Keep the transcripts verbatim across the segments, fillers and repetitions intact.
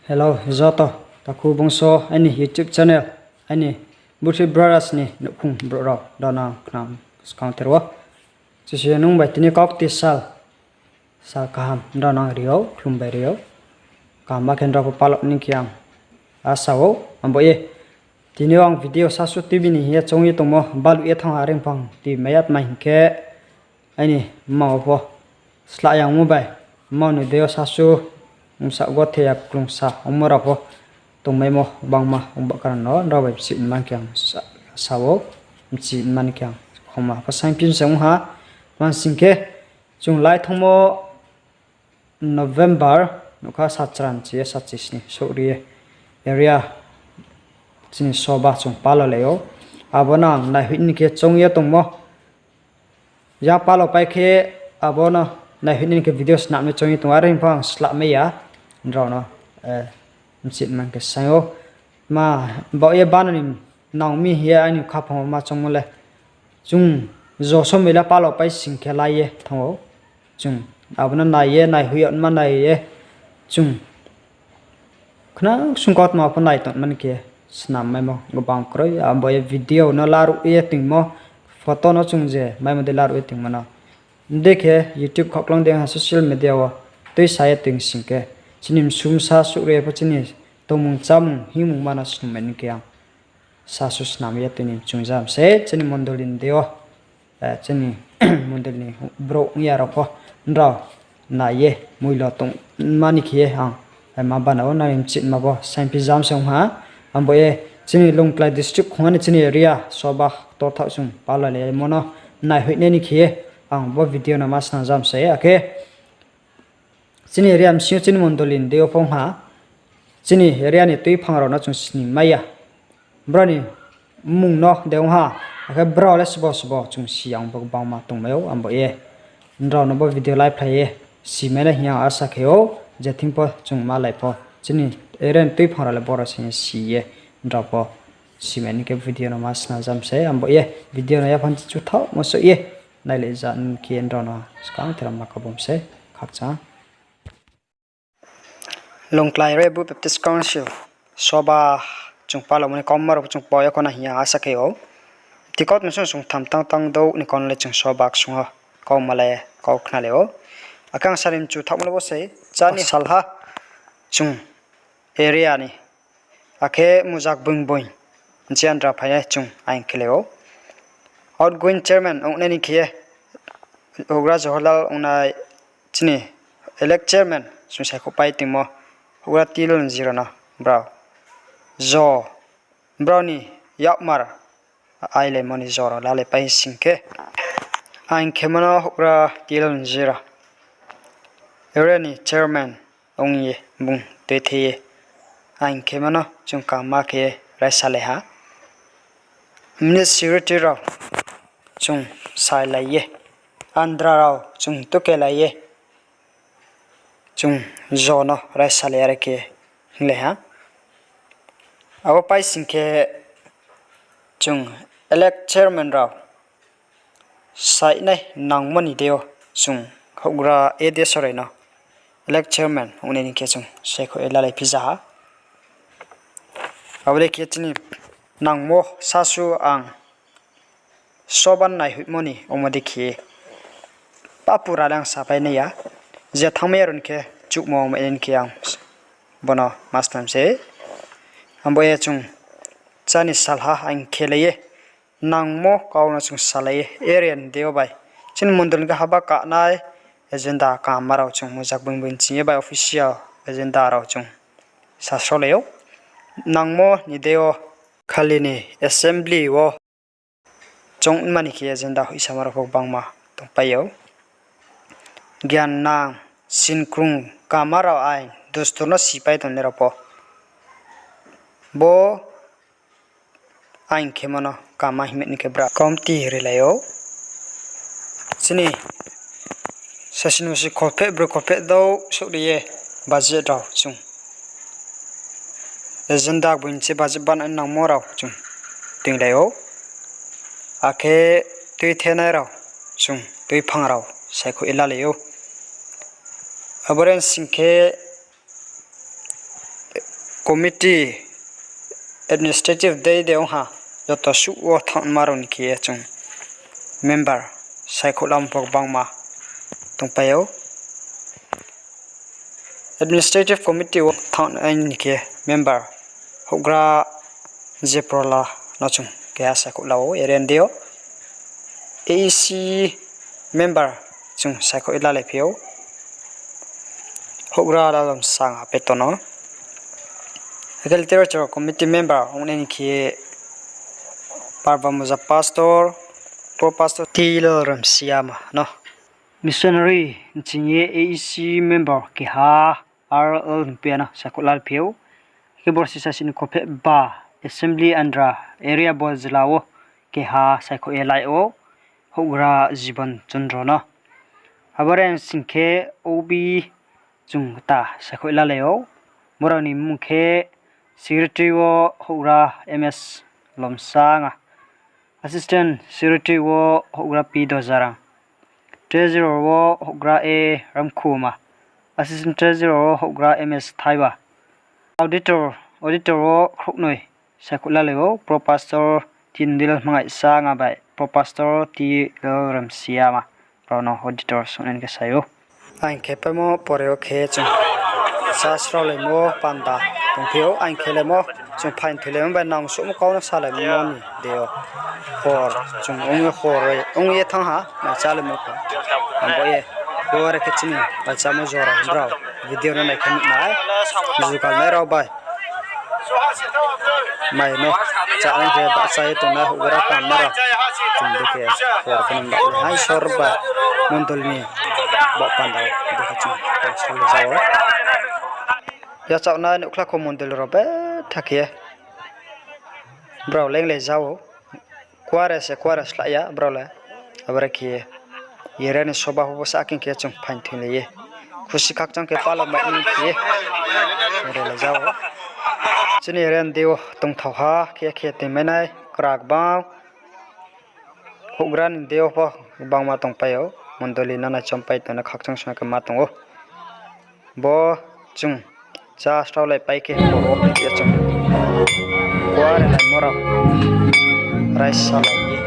Hello joto, takhu bongso aini YouTube channel, aini Buthu Brothers ni nouhkhong brouh rao rao no ang khna skang ther wo. Chisi nung bai tini kaukti sal, sal kaham nrao no ang ri ou, khlum bai ri ou. Kaham ma khe nrao pho palo ni khe ang asa ou, abo ye. Tini yo ang video sasu tuibi ni hing ye choung ye tongmo, baluh ye thanng ha reing phang tui mai ya tma hing khe, aini mma wo pho slah yangmo bai, mma ni deing yo sasu, bsa gothe ya klungsa ongmo rao pho tongmaimo gbangma ongba karon no nrao bai bchi man khe ang sa-, sa ou, bchi man khe ang khoma pho saingphi se ong ha, man sing khe, chung lai thanngmo November, nougkha sachran chi ye sachi sni souhri ye area chini soba chung palo lai ou. Abo no ang naihoih ni khe choung ye tongmo. Ya palo pai khe abo no naihoih ni khe video snam ni choung ye tong, are hing pho ang slah mai ya. Nrao no, eh, bchi man khe saing ou. Ma, baoh ye bano ni nang mi hing ye aini khaphang wo ma choungmo le. Chung jo somoi le palo pai sing khe lai ye thanng ou. Chung abo no nai ye, naihoih yagma nai ye. Chung khna sung kautma pho nai tong man khe snam maimo gbang kroi. Abo ye video no laruh ye toingmo, photo no chung je maimo dei laruh ye toingmo no. Dei khe YouTube khaklang dei ha social media wo tuisa ye toing sing khe, chini msu bsa suhri ye pho chini tongmung chámung hingmung ma no snungmai ni khe ang sasu snam ye tini chung jam se chini mondoli ni deing yo, eh, chini mondoli ni brouh ong ya rao pho nrao nai ye moilo tongma ni khe ye ang, eh, ma bana ou, nai mchitma bo saingphi jam se ong ha. Abo ye chini Longtlai district khongha ni chini area soba ktor thaoh chung palo laimo no naihoihnai ni khe ye ang bo video no ma snam jam se, akhe chini area bsing yo chini mondoli ni deing yo pho ong ha, chini area ni tuiphang rao no chung sini mai ya. Brao ni mmung no de ong ha, akhe brao le sbo sbo chung si ya ong bo gbangma tongmai ou, abo ye. Nrao no bo video laiphlai ye simai nai hing ye ang asa khe ou, je thing pho chung malai pho. Chini area ni tuiphang rao le boro se si ye, nrao pho simai ni khe video no ma snam jam se, abo ye. Video no yaphan chuthaohmo souh ye nailai ja ni khe nrao no skang therao ma kabum se, khakchang. Longtlai Rebu Baptist Council soba chung palomo ni kauma rao pho chung pao ya kho na hing ye ang asa khe ou. Tikot no sung sung tham tang tang douh ni kon le chung soba ksung wo kauma le kau khnalai ou. Akhe ang sari mchu thaohmo le bo se, chá ni salha chung area ni, akhe Mujak Boing Boing, Jiandra phai ye chung aing khelai ou. Outgoing chairman ongnai ni khe ye, houhgra Johorlal ongnai chini elect chairman chung saikhouhpai tongmo, houhgra Tilon Jiro no brao jo, brao ni yakmar ailaimo ni jo rao lalaipai sing khe, aing khemo no houhgra Tilon Jiro, area ni chairman ong ye bung tuithe ye, aing khemo no chung kama khe raisalai ha. Minute secretary rao chung sailai ye, andra rao chung tukelai ye, chung jo no raisalai are khe hinglai ha. Abo pai sing khe chung elect chairman rao sainai nangmo ni deing yo chung houhgra A D S sorai no elect chairman ongnai ni khe chung saikhouh ye lalai phi ja ha. Abo dei khe chini nangmo sasu ang soba naihoihmo ni ongmo dei khe papura le ang sapai nai ya. Je thanngmai ya rao ni khe chuhmo ongmai ni khe ang bono ma snam se. Abo ye chung chá ni salha aing khelai ye, nangmo kau no chung salai ye, area ni deing yo bai. Chini mondoli ni khe haba kanai agenda kama rao chung Mujak Boing Boing ching ye bai official agenda rao chung sasrolai ou. Nangmo ni deing yo khali ni assembly wo chung mani khe agenda hoihsama rao pho gbangma tongpai ou. Gian nang, sinkrung, kama rao ain, dustur no sipai tongnai rao pho. Bo aing khemo no kama hingmai ni khe bra komti rilai ou. Chini sasi nusi kholpheh broi kholpheh douh souhri ye budget rao chung agenda boing se budget banai nangmo rao chung toinglai ou. Akhe tuithenai rao chung tuiphang rao saikhouh ye lalai ou. Abo re sing khe Administrative day de ong ha, joto suh wo thanngma rao ni khe ye chung member saikhouh lamo pho gbangma tongpai ou. Administrative committee wo thanng ni khe member houhgra Jeprola no chung keha saikhouh la ou, area ni deing yo. A E C member chung saikhouh ye lalai phi ou. Houhgra Lalremsanga Peto no. Akhe literature committee member ong nai ni khe Parbamuja pastor, pro pastor T Lalremsiama no. Missionary nching ye A E C member keha R L Npia no saikhouh lalai phi ou. Akhe Borsisa Sini Khophehba assembly under area Bojla wo keha saikhouh ye lai ou, houhgra Jibon Chondro no. Abo re sing khe O B chung ta saikhouh lalai ou. Brao ni mmung khe secretary wo houhgra M S Lomsanga, assistant secretary wo houhgra P Dojarang, treasurer wo houhgra A Ramkhuma, assistant treasurer wo houhgra M S Thaiba, auditor, auditor wo khrouhnoi saikhouh lalai ou, pro pastor Tindil Mangaisanga bai pro pastor T L Remsiama, brao no auditor song nai khe sai ou. Aing khe paimo pore wo khe chung chá sraolaimo panda tongphi ou, aing khelaimo, chung phaing thoilaimo bai nang souhmo kau no salaimo ni deing yo. Hor chung ong ye, hor ong ye thanng ha, mai chálaimo kha. Ang bo ye, bo are khe chini bai chámo jora brao video no nai khe nuh nai. Jugal nai rao bai mai no chá nai khe bahcha ye tongnai houhgra kamma rao. Chung dei khe hor khe nang baoh le hai sor bai mondoli ni baoh panda dei khe chung tang sraolai ja ou. Yachaoh nai nuhkhla kho mondoli rao betha khe brao lenglai ja ou. Kuare se kuare slái ya brao le. Abo re khe ye area ni soba pho bo sa khe khe chung phaing thoilai ye, khusi khakchang khe palo mai ni khe ye rela ja ou. Chini area ni deing yo tongthao ha khe khe toimai nai krak bang. Houhgra ni deing yo pho gbangma tongpai ou, mondoli no naichompai tongnai khakchang song khe ma tong ou. Bo chung chá sraolai pai khe hor wo khe chung kuare laimo rao raisalai ye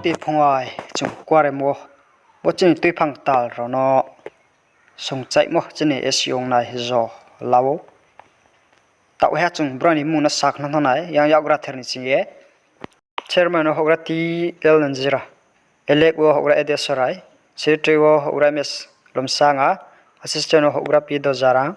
Tei phung ai chung kuaremo, bo chini tuiphang ktal rao no songchaihmo chini S C O ongnai jo la ou. Taoh ha chung brao ni mmung no sakhna thanng nai, yang yakgra ther ni ching ye. Chairman wo houhgra T L Nanjira, elect wo houhgra Ede Sorai, secretary wo houhgra M S Lomsanga, assistant wo houhgra P Dojarang,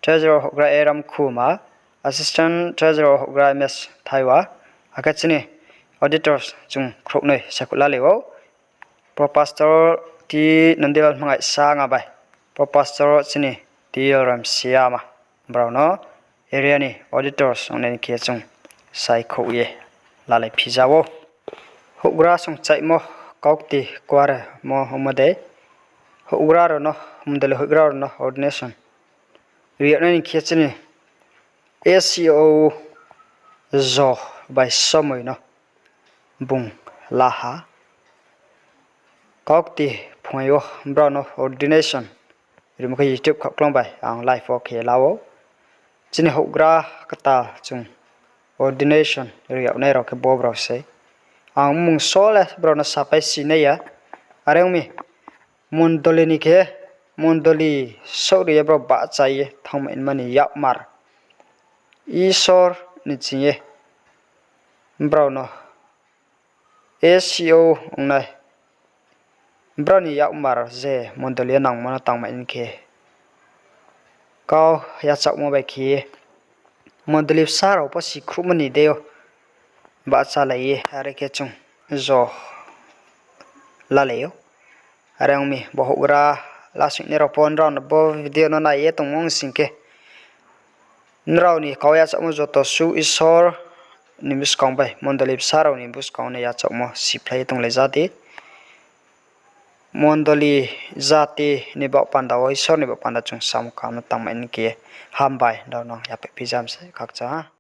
treasurer wo houhgra A Ramkhuma, assistant treasurer wo houhgra M S Thaiwa, akhe chini auditors chung khrouhnoi sakhouh lalai ou. Pro pastor T Nandilal Mangaisanga bai pro pastor chini T L Ramsiama, brao no area ni auditors ongnai ni khe chung saikhouh ye lalai phija ou. Houhgra songchaihmo kaukti kuaremo ongmo dei, houhgra rao no, mondoli houhgra rao no ordination ri yag nai ni khe chini S C O jo bai somoi no bung la ha. Kaukti phung ai wo brao no ordination rimo khe YouTube khaohklang bai ang live wo khe la ou. Chini houhgra ktal chung ordination ri yag nai rao khe bo brao sei. Ang mmung so le brao no sapai si nai ya. Are ong mi, mondoli ni khe, mondoli saohri ye brao bahcha ye thanngmai nma ni yakmar Isor ni ching ye brao no S C O ongnai, brao ni yakmar je mondoli yo nangmo no tangmai ni khe, kau yachaohmo bai khe ye mondoli bsa rao pho sikhruhmo ni deing yo bahchalai ye are khe chung jo lalai ou. Are ong mi, bo houhgra lasoingnai rao pho nrao no bo video no nai ye tongmo ong sing khe, nrao ni kau yachaohmo joto suh Isor ni buskang bai mondoli bsa rao ni buskang no yachaohmo siphlai ye tonglai ja di. Mondoli jati ni baoh panda wo, Isor ni baoh panda chung samung kaham no tangmai ni khe, hambai nrao no yaphai phijam se khakchang ha.